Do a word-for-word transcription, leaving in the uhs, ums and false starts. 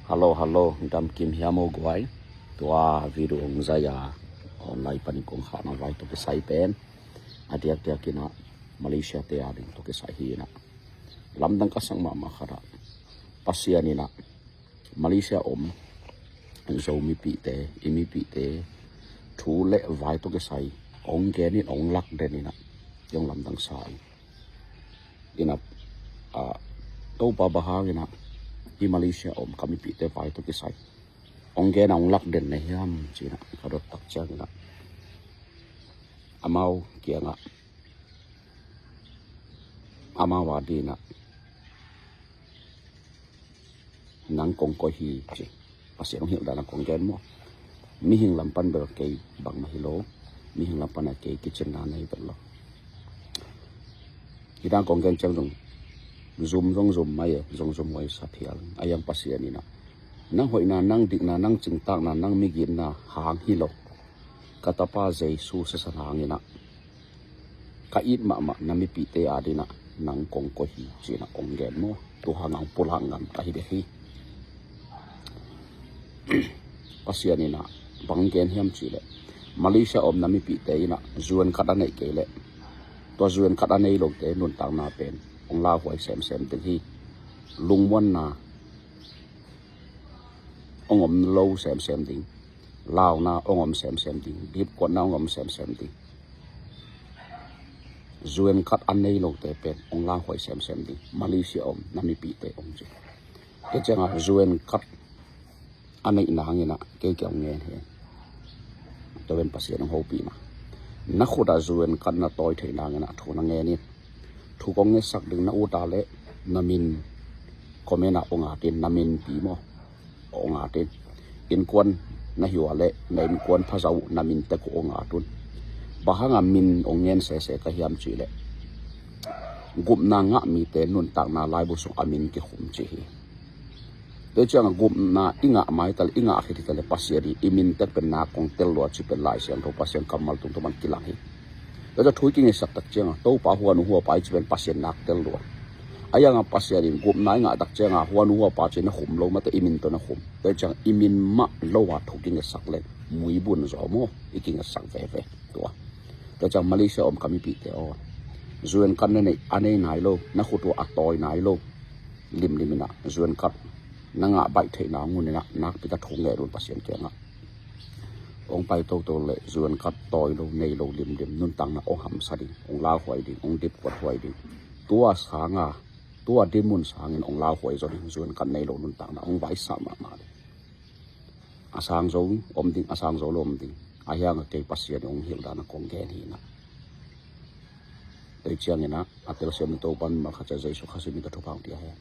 Hello, hello, dam kim hiam o guai. Tua video ong zai a online panin kong khahna vai tawh kisai pen a diakdiak in ah Malaysia te a ding tawh kisai hi in ah, lamdang ka sak mahmah khat ah, Pasian in ah Malaysia om Zo mipihte, i mipihte thu le vai tawh kisai ong gen in, ong lak den in ah, i ong lamdang sa in. In ah, ah, Topa, bang hang in ah i Malaysia om ka mipihte vai tawh kisai ong gen a ong lak den na hiam, ci in ah ka dot tak ciang in ah, amau kiangah, amau a ding in ah, nang kong koih hi, ci. Pasian ong hilh dan a kong gen maw. Mihing lam pan bel kei bangmah hi lo. Mihing lam pan a kei kicinna nei vet lo. Hi dan kong gen ciang zong zum zong zum mai e, zong zum huai sa phial. A iang Pasian in ah, nang hoihna, nang dikna, nang cingtakna, nang migitna hang hi lo, ka Tapa Jesu sisan hang in ah, ka it mahmah na mipihte a ding in ah nang kong koih hi, ci in ah ong gen maw. Tua hang a ong pulak ngam ka hi dek hi. Pasian in ah bang gen hiam cih leh, Malaysia om na mipihte in ah zuan khat a neih kei leh, tua zuan khat a nei lote nuntakna pen ong lauhuai semsem ding hi. Lungmuanna ong om lo semsem ding, launa ong om semsem ding, dipkuatna ong om semsem ding. Zuan khat a nei lote pen ong lauhuai semsem ding, Malaysia om na mipihte, ong ci. Tua ciang a zuan khat a neih nang in ah kei kiang ong ngen hi. Tua pen Pasian ong hopih mah. Na khut ah zuan khat na tawi theih nang in ah thu na ngen in. Thu kong ngetsak ding, na ut a leh na min comment ah ong at in, na min pi maw, ong at in. Innkuan na hi ua leh na innkuan phaza uh na min tek uh ong at un. Bang hang a min ong ngen sese ka hiam cih leh, gupna ngah mite nuntakna laibu sung a min kikhum ci hi. Tua ciang a gupna i ngah mai ta leh, i ngah khit hi ta leh, Pasian in i min tek pen na kong tel lua ci pen Lai Siangtho Pasian kammal tungtawn pan kilang hi. Tua ciang thu i kingetsak tak ciang a, Topa huan uh huapa i ci pen Pasian nak tel lua. A iang a Pasian in gupna i ngah tak ciang a huan uh huapa ci na khum lo, mate i min tawh na khum. Tua ciang i min mah lo a thu kingetsak leh muibun zaw maw, i kingetsak veve. Tua, tua ciang Malaysia om ka mipihte aw, zuan khat na neih, a nei nai lo, na khut uh a tawi nai lo, limlim in ah zuan khat na ngah baih theihna ngun in ah nakpi tak thu ngen un Pasian kiangah. Ong pai toto leh zuan khat tawi lo, nei lo, limlim, nuntakna ong hamsa ding, ong lauhuai ding, ong dipkuat huai ding. Tua sang a, tua dinmun sangin ong lauhuai zaw ding, zuan khat nei lo nuntakna ong vaisa mahmah ding. A sang zo om ding, a sang zo lo om ding. A hiang a kei Pasian ong hilh dan a kong gen hi in ah. Tua ciang in ah a telsiam na Topa mimal khat ciat Jesu Khazih min tawh thupha ong pia hen.